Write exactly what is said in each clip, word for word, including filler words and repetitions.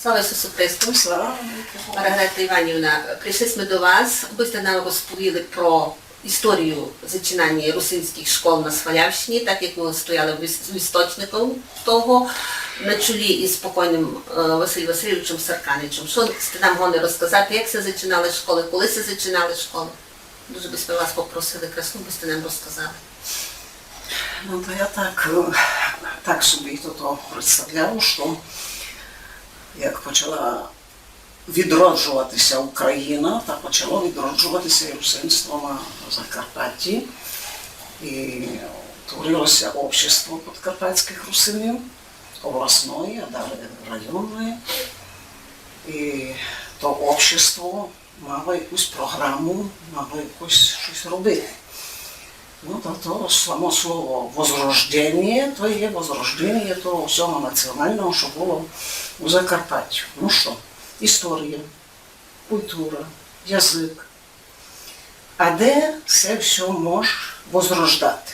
Слава Ісусу Христу! Слава навікы Богу! Маргарета Іванівна, прийшли сьме до вас, абы сьте нам розповіли про історію зачинання русинськых школ на Свалявщині, так як вы стояли віс-, істочником того, на чолі із покойным, е, Василь Васильовичом Сарканичем. Што сьте нам годні розказати, як ся зачинали школы, коли ся зачинали школы? Дуже бы сьме вас попросили, красно бы сьте нам розказали. Ну, то я так, е, так собі то, то представляю, што як почала відроджовати ся Україна, та почало відроджовати ся і русинство на Закарпатті. І творило ся общество подкарпатськых русинів, обласної, а далі районної. І то общество мало якусь програму, мало якось штось робити. Ну, та то само слово возрожденіє, то є возрожденіє того всього національного, што было у Закарпаттю. Ну што, історія, культура, язык. А де се всьо мож возрождати?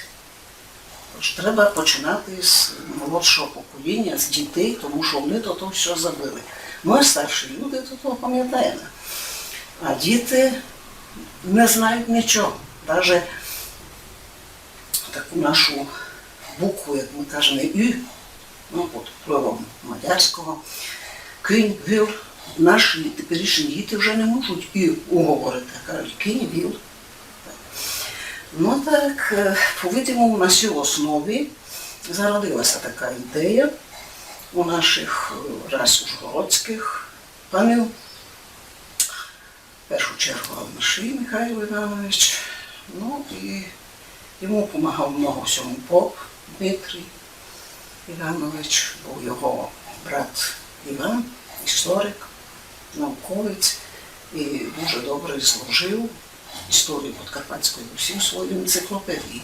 Тож треба починати з молодшого покоління, з дітей, тому што они то, то всьо забыли. Мы, старші люди, то, то памятаєме. А діти не знають нічого. Даже таку нашу букву, як мы кажеме, ю, ну, під впливом мадярського, кінь, віл, наші теперішні діти вже не можуть ю уговорити, а кажуть кінь, віл. Ну так, е, по-видимому, на сій основі зародила ся така ідея у наших, е, раз ужгородськых панів, в першу чергу Алмашій Михайло Іванович. Ну і йому помагав много в сьому поп Дмитрій Іванович, быв його брат Іван, історик, науковець, і дуже добре зложив історію Подкарпатської Русі в своїй енциклопедії.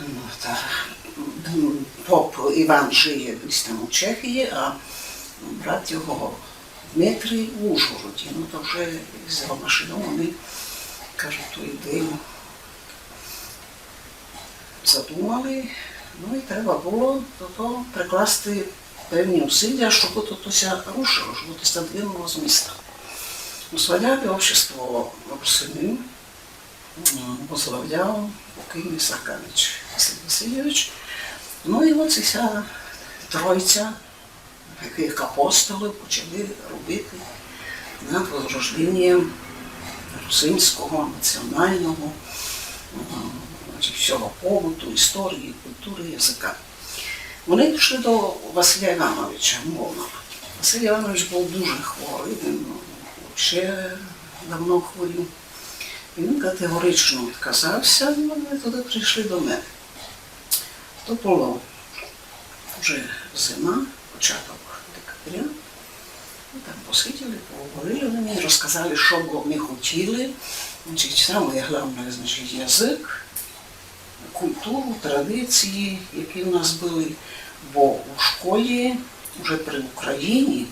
Ну, та, м, поп Іван жиє десь там у Чехії, а брат його Дмитрій у Ужгороді. Ну, то вже з Алмашійом они, кажуть, ту ідею задумали. Ну, і треба было до того прикласти певні усилля, щоб то, то ся рушило, щоб то ся двинуло з міста. У Сваляві общество русинів, м, возглавляв покійный Сарканич Василь Васильович. Ну і от ся тройця, як апостолы, почали робити над возрожденням русинського національного, м, значить, всього побуту, історії, культуры, языка. Вони пішли до Василя Івановича Мовнова. Василь Іванович быв дуже хворый, він, ну, вообще давно хворів. Він категорично відказав ся, і вони туды прийшли до мене. То было вже зима, початок декабря. Ми там посиділи, поговорили, вони мені розказали, што бы вони хотіли. Значить, саме головне, значить, язык, культуру, традиції, які в нас были. Бо у школі, уже при Україні,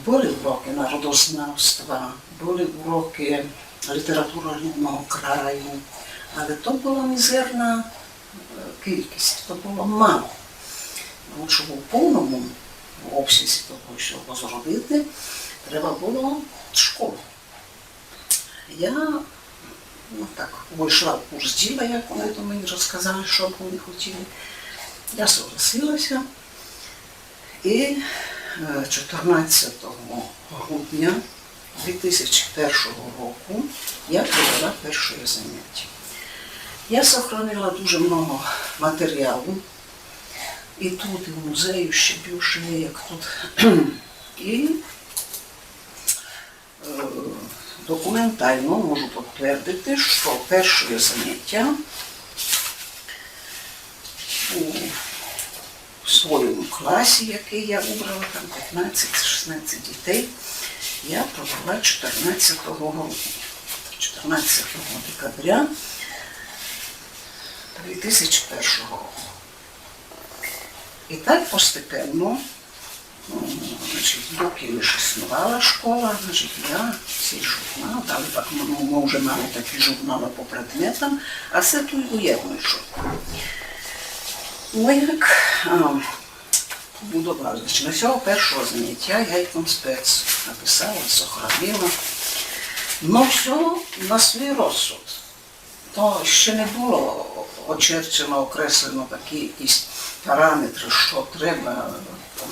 были урокы народознавства, были урокы літературы рідного краю, але то была мізерна, е, кількість, то было мало. Тому што у повному обсязі того, што зробити, треба было школу. Я, ну, так, увійшла в курс діла, як вони то мені розказали, што б вони хотіли. Я согласила ся. І, е, чотирнадцятого грудня дві тисячі першого року я провела перше заняття. Я сохранила дуже много матеріалу. І тут, і в музеї ще більше є, як тут. І, е, документално можу підтвердити, што перше заняття у своєму класі, якый я выбрала, там пятнадцять-шістнадцять дітей, я провела чотирнадцятого грудня, чотирнадцятого декабря дві тисячі першого року. І так постепенно, ну, значить, доки лише існувала школа, значить, я сей журнал, далі так, ну, мы вже мали такі журналы по предметам, а се туй уєднуй журнал. Ну, як, а, Будовали. Значить, на сього першого заняття я й конспект написала, сохранила. Но всьо на свій розсуд. То ще не было очерчено, окреслено такі якісь параметры, што треба, там,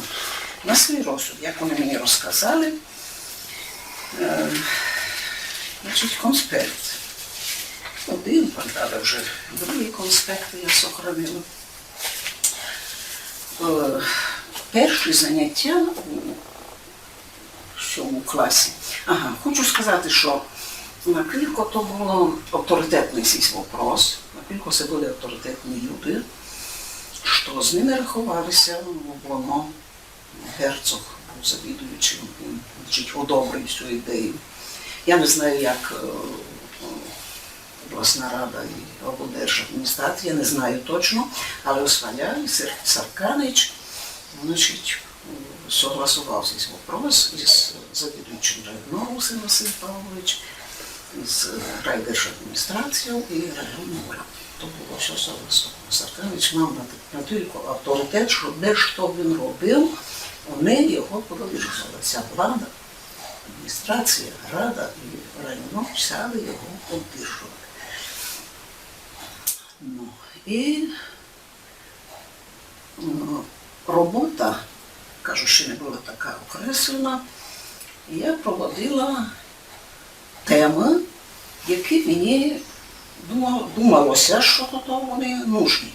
на свій розсуд, як они мені розказали. Е, значить, конспект. Один, пак далі вже другі конспекты я сохранила. Е, перші заняття у сьому класі. Ага, хочу сказати, што накілько то было авторитетный сись вопрос, накілько се были авторитетні люди, што з ними раховали ся, бо воно Герцог быв завідуючым і, значить, одобрив сю ідею. Я не знаю, як, е, обласна рада і, або держадміністрація, не знаю точно, але Осваля і Сар-, Сарканич, значить, согласовав сись вопрос із завідуючым районнов Василь Павлович, з райдержадміністрацією і районною радою. То было всьо согласовано. Сарканич мав на, натілько авторитет, што де што він робив, они його поддержували. Вся влада, адміністрація, рада і районно, всяды його поддержували. Ну, і М, робота, кажу, ще не была така окреслена. Я проводила темы, які мені дума-, думало ся, што то, то вони нужні.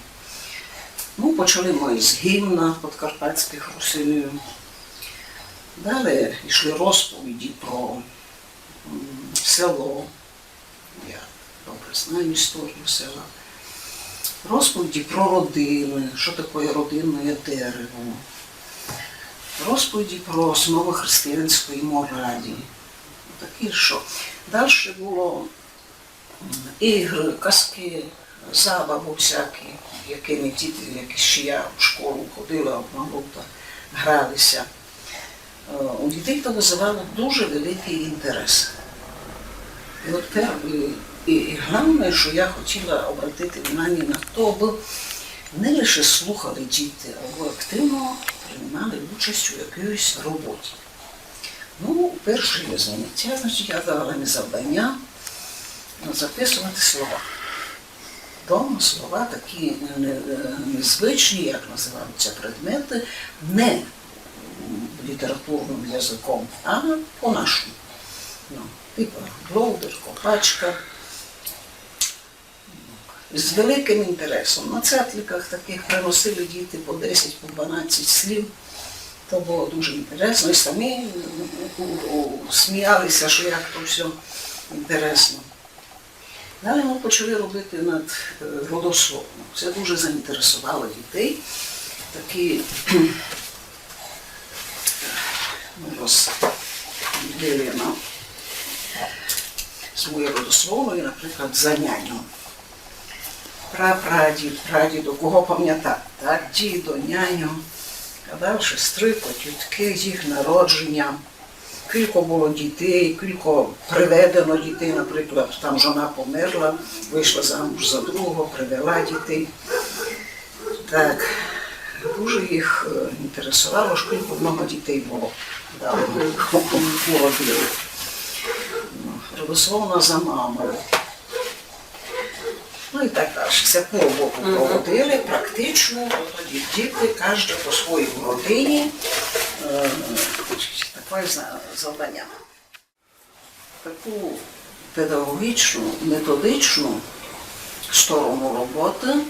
Ну, почали мы з гімна подкарпатськых русинів. Далі йшли розповіді про, м, село. Я добре знаю історію села. Розповіді про родины, што такоє родинне дерево. Розповіді про основы християнської моралі. Такі, што дальше было, м, ігры, казкы, забавы всякі, якыми діти, як іщи я у школу ходила, от малута, грали ся. Е, у дітей то вызывало дуже великый інтерес. І от пер-, і, і, і главне, што я хотіла обратити вниманіє на то, абы не лише слухали діти, абы активно приймали участь у якійсь роботі. Ну, перше заняття, значить, я давала їм завдання, ну, записовати слова. Дома слова такі не-, не-, незвичні, як называють ся предметы, не літературным языком, а по-нашому. Ну, типа бловдер, копачка. З великым інтересом. На цетликах такых приносили діти по десять, по дванадцять слів. То было дуже інтересно. І самі у-, у-, сміяли ся, што як то всьо інтересно. Далі мы почали робити над, е, родословнов. Се дуже заінтересовало дітей. Такі мы розділили на свою родословну, і, наприклад, за няню. Прапрадід, прадідо, кого памнятати, так? Дідо, няню. А далі сестры, тьоткы, їх народженя. Кілько было дітей, кілько приведено дітей, наприклад, там жона померла, вышла замуж за другого, привела дітей. Так, дуже їх, е, інтересовало, ож кілько много дітей было. Да, уродили. Ну, родословна за мамою. Ну і так далі. Всяку роботу проводили, практично, тоді діти, каждый по своїй родині, е, такоє зна-, завдання. Таку педагогічну, методичну сторону роботы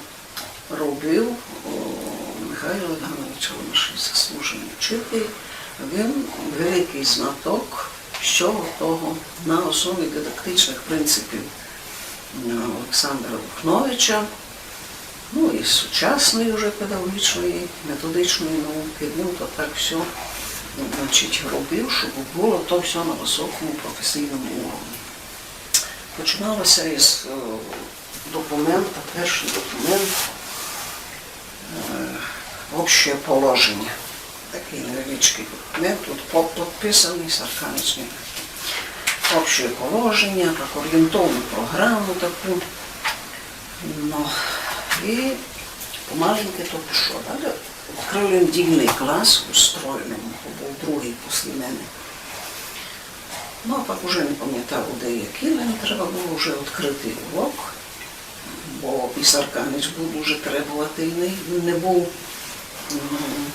робив, о, Михайло Іванович Лемешин, заслуженый вчитель. Він великый знаток всього того на основі дидактичных принципів, м, Олександра Духновича. Ну, і сучасної вже педагогічної, методичної науки, він то так всьо, значить, робив, щоб было то всьо на высокому професійному уровні. Починало ся із, е, документа, першый документ, е, «Общее положення». Такый невеличкый документ, тут по-, підписаный Сарканич. «Общее положення», так, орієнтовну програму таку. Ну, і помаленьки то пішло. Далі Відкрыли недільный клас у Стройному, то быв другый после мене. Ну, а пак уже не памятаю, де якый, але треба было вже відкрытый урок, бо писарканич быв дуже требовательный, він не быв, м,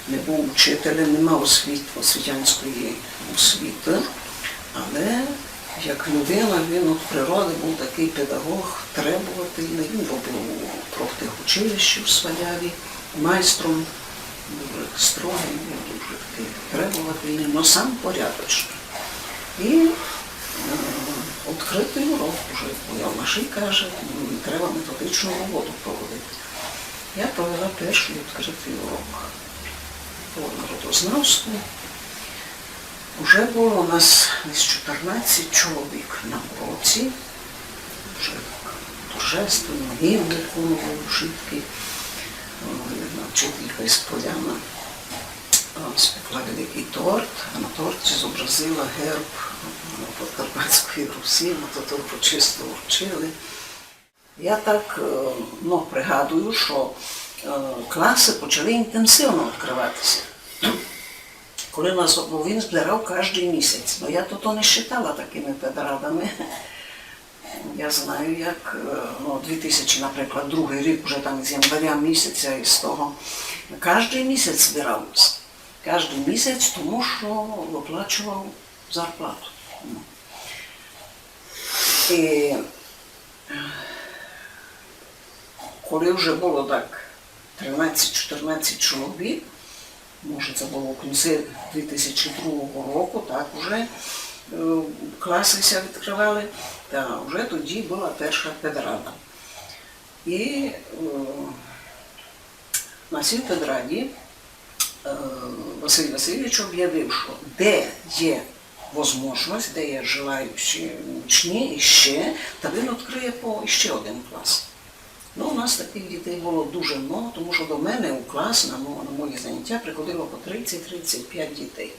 не быв учителем, не мав освіт-, освітянської освіти, але як людина він від природи быв такый педагог, требовательный, він робив у трьох тых училищах у Сваляві майстром, дуже строгый, дуже такый требовательный, но сам порядочный. І, е, відкрытый урок уже, бо Алмаші каже, м, треба методичну роботу проводити. Я провела першый відкрытый урок по народознавству. Уже было у нас десь чотырнадцять чоловік на уроці. Уже так торжественно, гімн виконували вшыткі. Е, одна вчителька із Поляны, е, спекла великый торт, а на торті зобразила герб, е, Подкарпатської Русі, ну, то, то почесто вручили. Я так, е, ну, пригадую, што, е, класы почали інтенсивно відкрывати ся. Коли нас, бо він збирав каждый місяць. Ну, я то, то не считала такыми педрадами. Я знаю, як, е, ну, дві тисячі, наприклад, другый рік, уже там з января місяця і з того, каждый місяць збирав нас. Каждый місяць, тому што виплачував зарплату. Ну. І коли вже было так тринадцять-чотирнадцять чоловік, може, це было в кінці дві тисячі другого року, так уже, е, класы ся відкрывали, та вже тоді была перша педрада. І, е, на сій педраді, е, Василь Васильович обявив, што де є возможность, де є желаючі учні іщи, та він відкриє по іщи один клас. Ну, у нас такых дітей было дуже много, тому што до мене у клас на мо-, на мої заняття приходило по тридцять-тридцять пять дітей.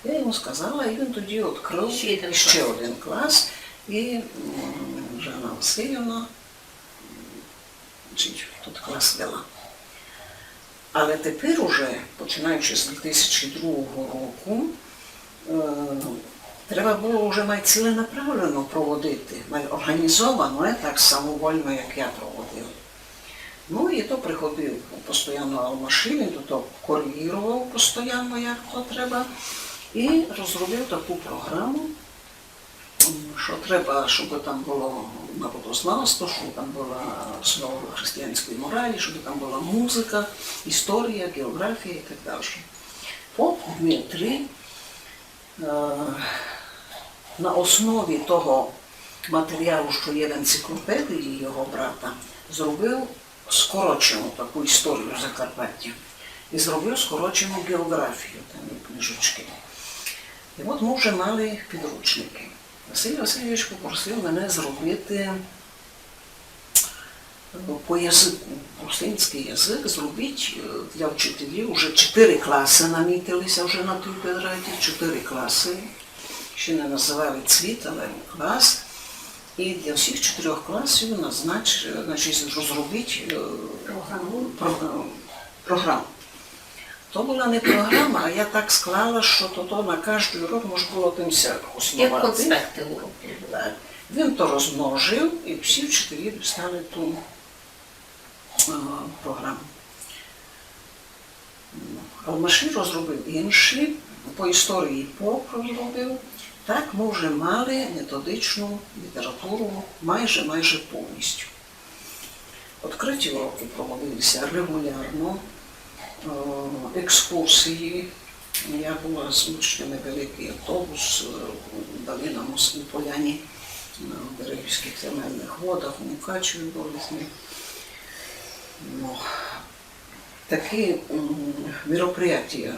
Я йому сказала, і він тоді відкрыв іщи один клас. Іщи один клас. І, м, Жанна Васильівна, м, значить, тот клас вела. Але тепер уже, починаючи з дві тисячі другого року, е, треба было вже май ціленаправлено проводити, май організовано, не так самовольно, як я проводила. Ну, і то приходив постоянно Алмаші, він то, то коригував постоянно, як то треба, і розробив таку програму, м, што треба, щоб там было народознавство, щоб там была основа християнської моралі, щоб там была музика, історія, географія і так далі. Поп Дмитрій, е, на основі того матеріалу, што є в енциклопедії його брата, зробив скорочену таку історію Закарпаття і зробив скорочену географію, там є книжечки. І от мы вже мали підручники. Василь Васильович попросив мене зробити, е, по языку, русинськый язык, зробіть, е, для вчителів, уже чотири класы намітили ся вже на тій педраді, чотири класы, ще не называли цвіт, але клас. І для всіх чотирьох класів назнач-, значить, розробіть, е, програму. Про-, е, програму. То была не програма, а я так склала, што то, то на каждый урок мож было тым ся основати. Як конспекты уроків. Так. Він то розмножив, і всі вчителі достали ту, е, програму. Алмаші розробив інші, по історії Поп розробив. Так мы вже мали методичну літературу майже, майже повністю. Відкриті уроки проводили ся регулярно, е, екскурсії. Я была з учнями, великый автобус, е, дали нам у С-, у Поляні, на Берегівських термальных водах, у Мукачеві были з ним. Ну, такі, м, мероприятія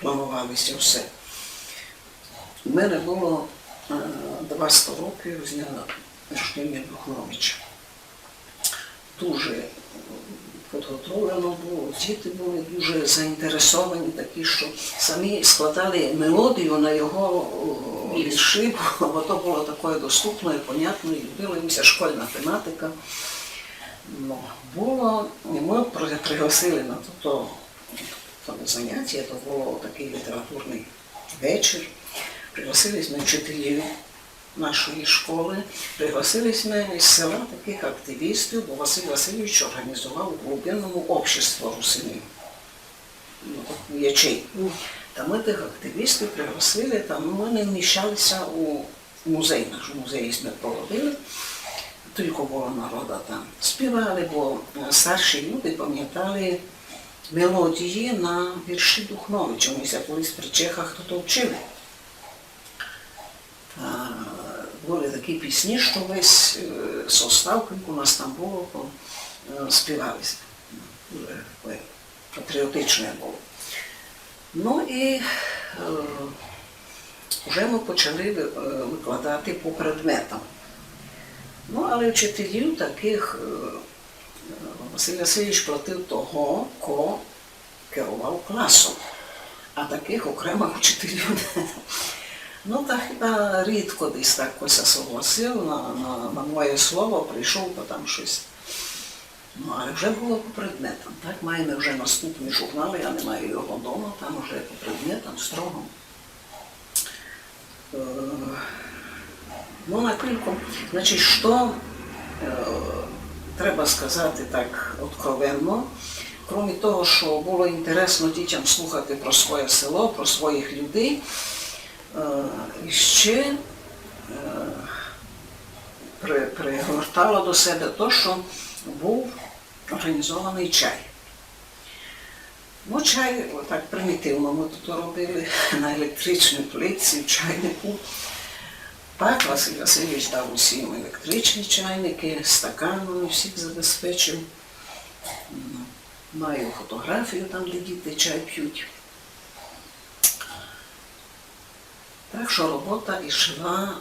планували ся все. У мене было, е, дваста років з дня рождення Духновича. Дуже, м, підготовлено было, діти были дуже заінтересовані такі, што самі складали мелодію на його, о, вірші, бо то было такоє доступноє, понятноє, любила їм ся школьна тематика. Но, было, мы при-, пригласили на то, то, то заняття, то было такый літературный вечір. Пригласили сьме вчителів нашої школы, пригласили сьме із села такых активістів, бо Василь Васильович організовав у Глубинному общество русинів. Ну, такый ячейку. Та мы тых активістів пригласили, та мы не вміщали ся у музей наш, у музеї сьме проводили, тілько было народа там. Співали, бо, е, старші люди памятали мелодії на вірші Духновича. Они ся колись при Чехах то вчили. Та были такі пісні, што весь, е, состав, кілько нас там было, то, е, співали ся. Дуже такоє патріотичне было. Ну і, е, вже мы почали ви-, е, викладати по предметам. Ну, але вчителів такых, е, Василь Васильович платив того, ко керовав класом. А такых окремых учителів не. Ну, та хіба рідко десь так ко ся согласив на, на, на моє слово, прийшов, та там штось. Ну, але вже было по предметам. Так, маєме вже наступні журналы, я не маю його дома, там уже по предметам строго. Е, ну, накілько, значить, што, е, треба сказати так откровенно, кроме того, што было інтересно дітям слухати про своє село, про своїх людей, е, іщи, е, при-, пригортало до себе то, што быв організованый чай. Ну, чай, отак примітивно мы туй робили, на електричній плитці, в чайнику. Пак Василь Васильович дав усім електричні чайникы, стаканами всіх забезпечив. М, маю фотографію там, де діти чай пють. Так што робота йшла,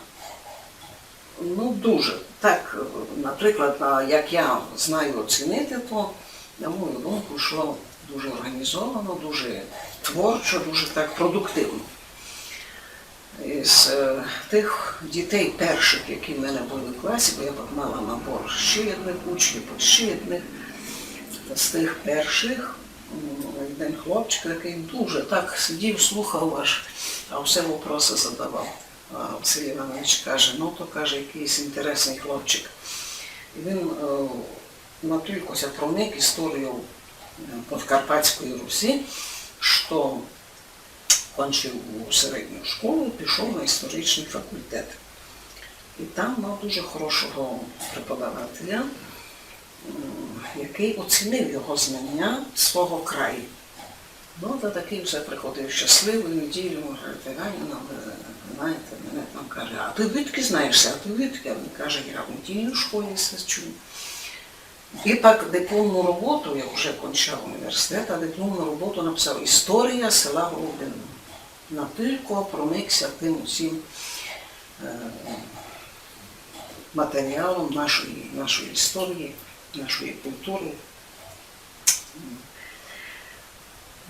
ну, дуже. Так, наприклад, на, як я знаю оцінити, то, на мою думку, йшло дуже організовано, дуже творчо, дуже так продуктивно. Із, е, тых дітей першых, які в мене были в класі, бо я пак мала набор ще єдных учнів, пак ще єдных, та з тых першых М, єден хлопчик такый дуже так сидів, слухав аж, а всьо вопросы задавав. А Василь Іванович каже: «Ну, то, каже, якыйсь інтересный хлопчик». І він, е, натілько ся проник історією, е, Подкарпатської Русі, што кончив у середню школу, пішов на історичный факультет. І там мав дуже хорошого преподавателя, м, якый оцінив його знання свого краю. Ну, та такый вже приходив щасливый в неділю, каже: «Ти, Ганя, ну, ви знаєте, мене там», каже, «а ты відки знаєш ся, а ты відки?» А він каже: «Я в недільній школі ся вчу». І пак дипломну роботу, як вже кончав університет, а дипломну роботу написав «Історія села Голубине». Натілько проникся тым усім, е, матеріалом нашої, нашої історії, нашої культуры.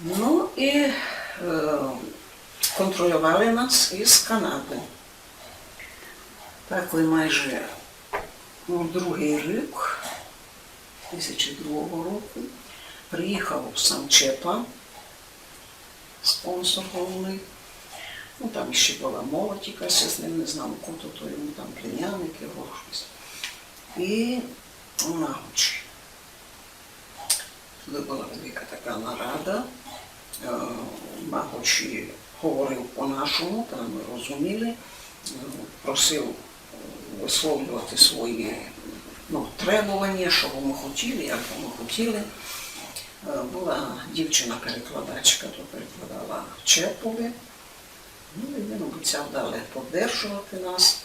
Ну і, е, контролювали нас із Канады. Так і майже, ну, другый рік, тисячі другого року, приїхав сам Чепа, спонсор головный. Ну, там іщи была молодь якась, я з ним не знала, ко то, то йому там племянник його штось. І Нагочі. Туды была велика така нарада. Е, Нагочі говорив по-нашому, та мы розуміли. Е, просив, е, висловлювати свої, ну, требованя, што бы мы хотіли, як бы мы хотіли. Е, была дівчина-перекладачка, то перекладала Чепови. Ну, і він обіцяв далі поддержовати нас.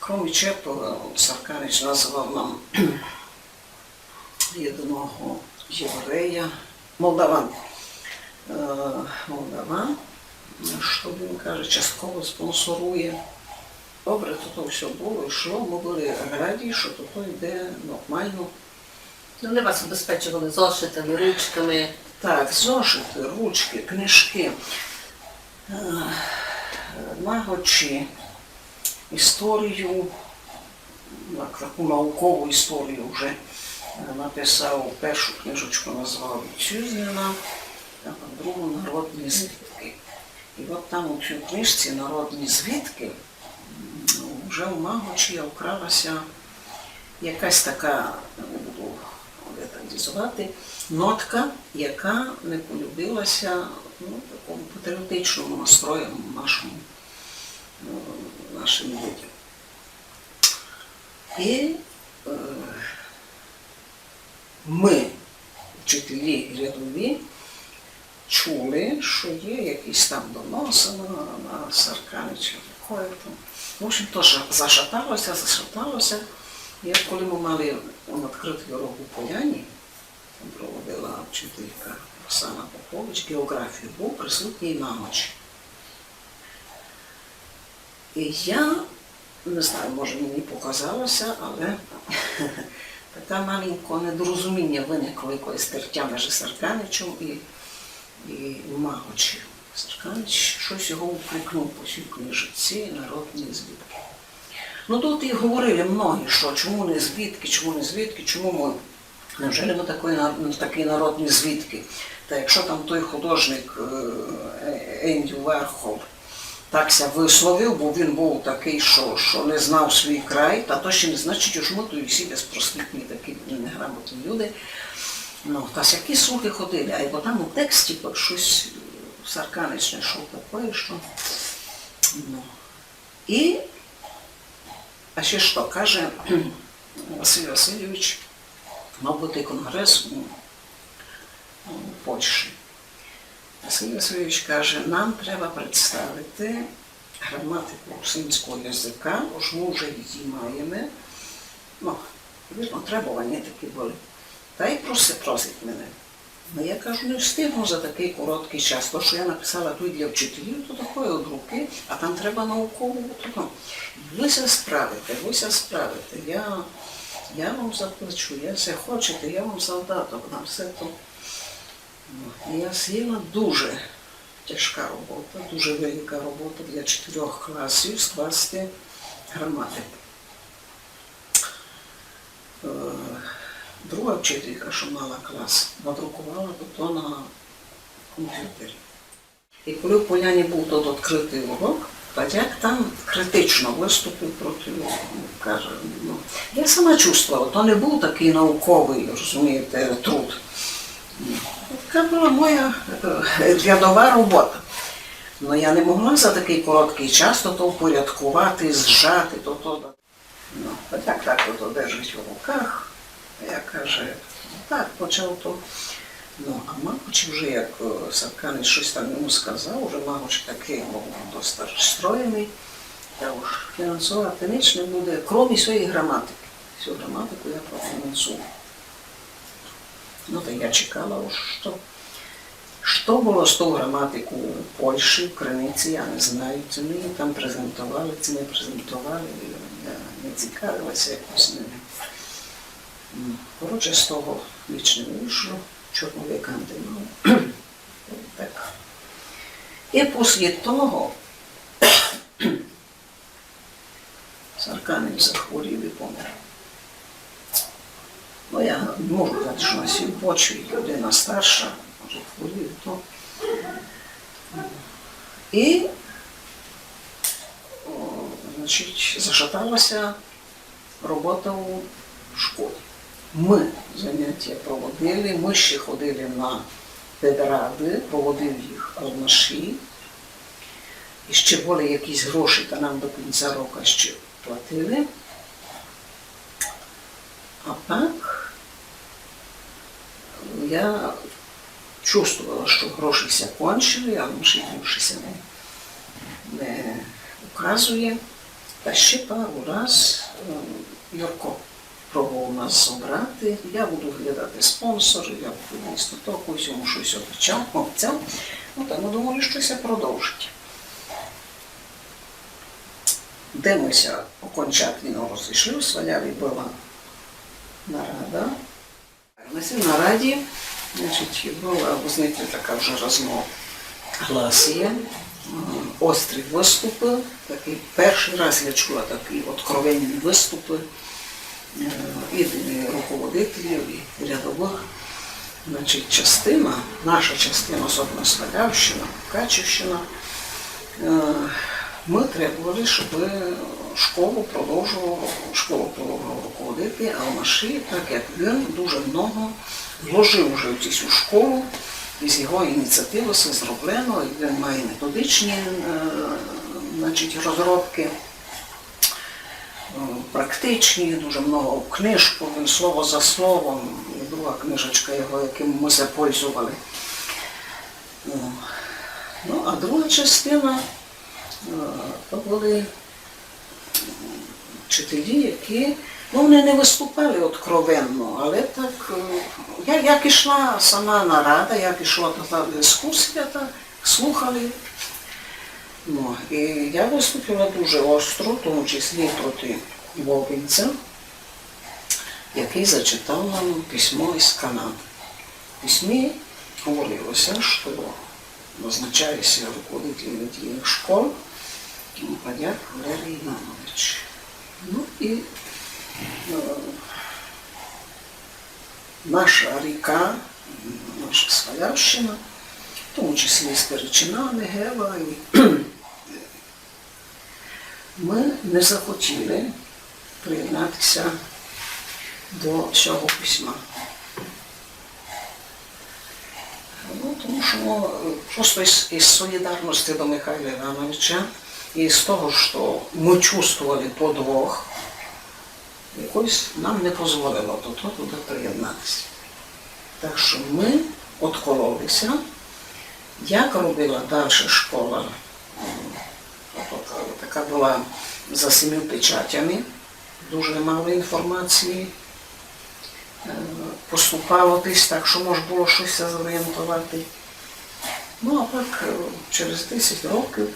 Кроме Чепова, Сарканич называв нам єдного єврея, молдаван. Е, молдаван, што він каже, частково спонсорує. Добре, то, то всьо было, йшло, мы были раді, што то, то йде нормално. Ну, вони вас обезпечували зошитами, ручками. Так, зошиты, ручкы, книжкы. Е, Нагочі історію, так, таку наукову історію вже, написав першу книжечку, назвав Вітчизнина, а другу Народні звідки. І от там у цій книжці Народні звідки вже у Магочі вкралася якась така, не буду деталізувати, нотка, яка не полюбилася, ну, такому патріотичному настрою нашому, е, нашим людям. І е, ми, вчителі рядові, чули, що є якісь там доноси на, на Сарканича, такое там. В общем, то зашаталося, зашаталося. І от коли ми мали відкритий урок у Поляні, там проводила вчителька Оксана Попович, географію, був присутній Магоч. І я не знаю, може, мені показалося, але таке маленьке недорозуміння виникло, якоїсь тертя між Сарканичем і, і Магочем. Сарканич щось його упрекнув по сій книжці «Народні звідки». Ну, тут і говорили многі, що чому не звідки, чому не звідки, чому ми, невже ми такий, такий народ не звідки? Та якщо там той художник е, Енді Вархол так ся висловив, бо він був такий, що, що не знав свій край, та то ще не значить, що ми тут всі безпросвітні такі неграмотні люди. Ну, та всякі слухи ходили, а бо там у тексті щось Сарканич знайшов таке, що, ну. І, а ще що, каже Василь Васильович, мав бути конгрес у, у Польщі. Василь Васильович каже: нам треба представити граматику русинського язика, ож ми вже її маємо. Ну, видно, требування такі були. Та й проси-, просить мене. Ну, я кажу, не встигну за такий короткий час. То, що я написала тут для вчителів, то такої от руки, а там треба наукову. Ну, ви ся справите, ви ся справите. Я, я вам заплачу, я все хочете, я вам завдаток дам, все то. Ну, і я сіла, дуже тяжка робота, дуже велика робота для чотирьох класів скласти граматику. Е, друга вчителька, що мала клас, надрукувала то на комп'ютері. І коли в Поляні був тот відкритий урок, Падяк там критично виступив проти нього. Каже, ну, я сама чувствовала, то не був такий науковий, розумієте, труд. Така була моя е, рядова робота. Ну, я не могла за такий короткий час то, то впорядкувати, зжати, то, то. Ну, а так, так от держить у руках. Я, каже, так почав то. Ну, а Магоч вже, як е, Сарканич щось там йому сказав, вже Магоч такий був досить розстроєний. Я уж фінансувати ніч не буде, крім своєї граматики. Всю граматику я профінансую. Ну, та я чекала, уж що. Што было з тов граматиков у Польщі, в Криниці, я не знаю, ци ми її там презентовали, ци не презентовали, я не цікавила ся якось ними. М, коротше, з того ніч не вийшло, чорновика не мав. Так. І після того Сарканич захворів і помер. Ну, я не можу казати, што на сій почві людина старша, може, хворів, то. І, о, значить, зашатала ся робота у школі. Мы заняття проводили, мы ще ходили на педрады, проводив їх Алмаші. І ще были якісь гроші, та нам до кінця рока ще платили. А так я чувствовала, што гроші ся кончили, Алмаші більше ся не, не указує. Та ще пару раз, е, Юрко пробовав нас зобрати, я буду глядати спонсорів, я буду їсти то, когось йому штось обіцяв, обіцяв. Ну, та мы думали, што ся продовжить. Де мы ся окончательно розійшли, у Сваляві была нарада. На сій нараді, значить, была, вы знаєте, така вже разногласія, м, острі выступы. Такый першый раз я чула такі откровенні выступы. е, і, і руководителів, і рядовых. Значить, частина, наша частина, особливо Свалявщина, Мукачівщина, е, мы требовали, щоб школу продовжував, школу продовжував руководити Алмаші, так як він дуже много вложив уже в цю школу, і з його ініціативы все зроблено, і він має методичні, е, значить, розробки, е, практичні, дуже много книжков, він слово за словом, і друга книжечка його, яким мы ся пользовали. Ну, ну, а друга частина, е, то были вчителі, які, ну, вони не выступали откровенно, але так, е, я-, як ішла сама нарада, як ішла та, та дискусія, та слухали. Ну, і я выступила дуже остро, в тому числі проти Вовинця, який зачитав нам письмо із Канады. В письмі говорило ся, што назначає ся руководитель недільных школ Падяк Валерій Іванович. Ну і, е, наша ріка, наша Свалявщина, в тому числі Стеречина, Негева і Мы не захотіли приєднати ся до сього письма. Ну, тому што, е, просто із, із солідарности до Михайла Івановича і з того, што мы чувствовали подвох, якось нам не позволило до того туды приєднати ся. Так што мы откололи ся. Як робила дальше школа? М, тобто така была за сімю печатями, дуже мало інформації, е, поступало десь, так што мож было штось ся зорієнтовати. Ну, а пак, е, через десять років,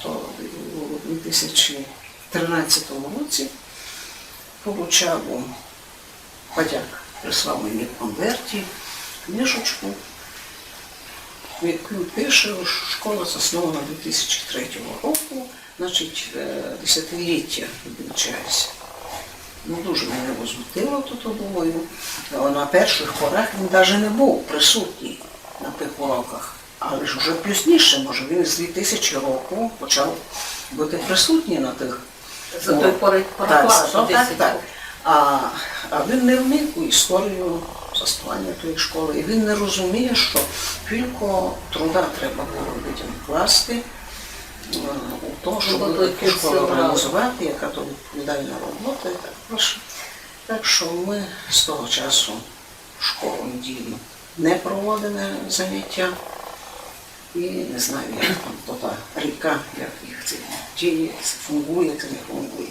то у дві тисячі тринадцятому році, получав Падяк прислав мені в конверті книжечку, в якій пише, што школа заснована дві тисячі третього року, значить, е, десятиліття відмічає ся. Ну, дуже мене возмутило то, то, думаю. Е, на першых порах він даже не быв присутній на тых уроках. Але ж уже пізніше, може, він з дві тисячі року почав быти присутній на тых. За той пори Так, парокласу за то, так, десять так. років. А, а він не вник у історію заснування тої школы. І він не розуміє, што кілько труда треба было людям вкласти, е, у то, щоб Роботу таку школу функціонувала. організувати, яка то відповідальна робота і так далі. Так што мы з того часу школу недільну не проводили заняття. І не знаю, як там то та ріка, як їх це діє, це фунґує, це не фунґує.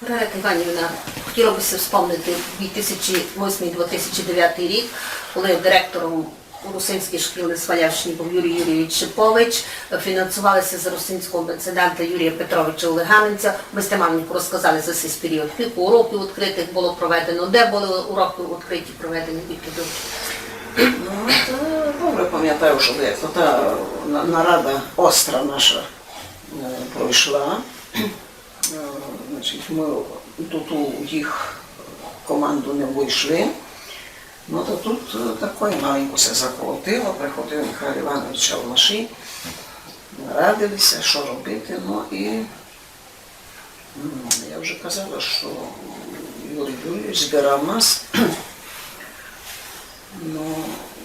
Маргарита Іванівна, хотіло бы ся вспомнити дві тисячі восьмий, дві тисячі девятий рік, коли директором русинської школи на Свалявщині быв Юрій Юрійович Шипович, фінансували ся з русинського мецената Юрія Петровича Улиганинця. Вы сьте маленько розказали за сей період, кілько уроків відкритых было проведено, де были уроки відкриті проведені, відкриті? Ну, то добре памятаю, што як то та на-, нарада остра наша, е, пройшла. Е, значить, мы тут у їх команду не вышли. Ну, то тут, е, такой маленько ся заколотило, приходив Михайло Іванович Алмаші, радили ся, што робити, ну, і, м, я вже казала, што Юрій Юрійович збирав нас. Ну,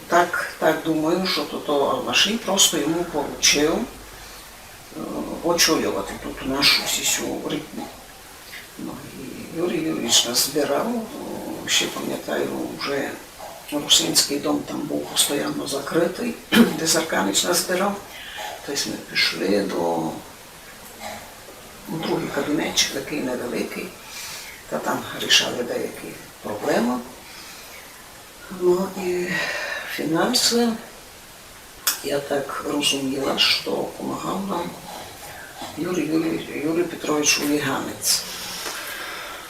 так, так думаю, што то, то Алмаші просто йому поручив, е, очолювати тут нашу сесію рідну. Ну, і Юрій Юрійович нас збирав, о, ще памятаю, вже Русинськый дом там быв постоянно закрытый, де Зарканич нас збирав. Тобто мы пішли до, у другый кабінетчик, такый невеликый, та там рішали деякі проблемы. Ну і фінансы, я так розуміла, што помагав нам Юрій, Юрій, Юрій Петрович Уліганець.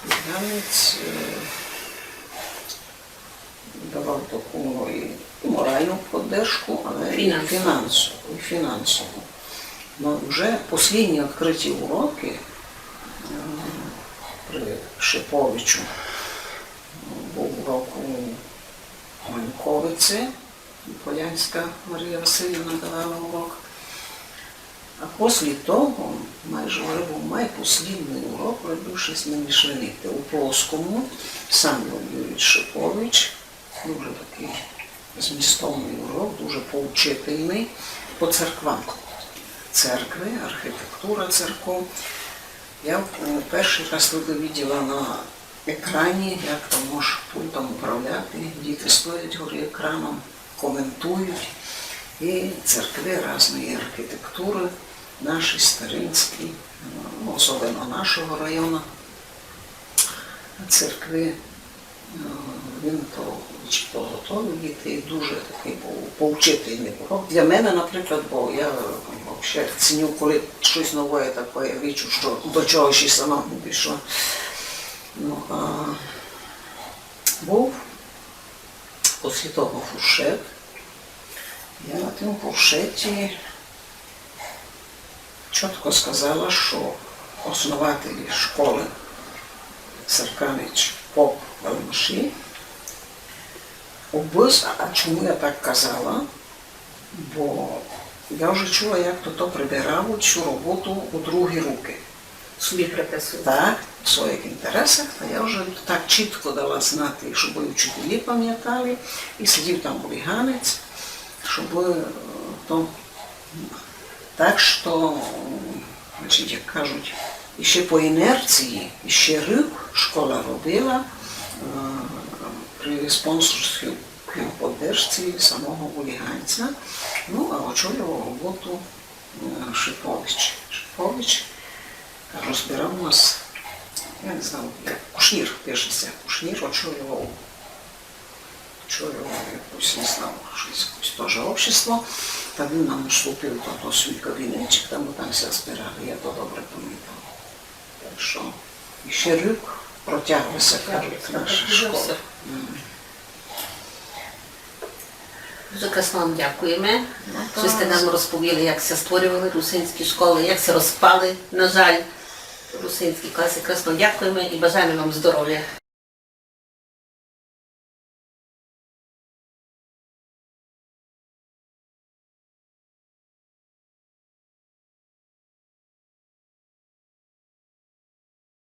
Уліганець, е, давав таку, ну, і, і моральну поддержку, але і Фінансову. фінансову, і фінансову. Ну, вже послідні відкриті уроки, е, при Шиповичу. Быв урок у Маньковиці, Полянська Марія Василівна давала урок. А після того, майже вже быв майпослідный урок, вже быв щось не мішленити. У польському Самуїл Юрійович Шипович, дуже такый змістовный урок, дуже поучительный по церквам. Церкви, архітектура церков. Я е, першый раз тоді виділа на екрані, як там можеш пультом управляти, діти стоять горі екраном, коментують. І церкви різної архітектури, наші, старинські, ну, особливо нашого району, церкви. Е, Він то чи поготовив діти, дуже такый быв поучительный урок. Для мене, наприклад, бо я вообще ціню, коли щось нове таке, я вижу, що до чогось і сама не пішла. Ну, а быв після того фуршет. Я на тім фуршеті чітко сказала, що основателі школы Серканич, Поп, Валамаші, обыз-, а чому я так казала? Бо я вже чула, як то, то прибирають всю роботу у другі руки. Собі приписують. Так, в своїх інтересах, та я вже так чітко дала знати, щоб і вчителі пам'ятали, і сидів там Оліганець, щоб е, то. Так що, значить, як кажуть, іще по інерції, іще рік школа робила е, при спонсорській поддержці самого Оліганця, ну, а очолював роботу е, Шипович. Шипович розбирав нас, я не знав, як Кушнір, пише ся, Кушнір очолював, очолював якусь, не знав, щось якесь теж общество. Та він нам уступив то, то свій кабінетчик, там ми там ся збирали, я то добре пам'ятала. Так що іще рік протягла ся, кажуть, наша школа. М. Дуже красно вам дякуєме, що сте нам розповіли, як ся створювали русинські школы, як ся розпали, на жаль, русинські класы. Красно дякуєме і бажаєме вам здоровя.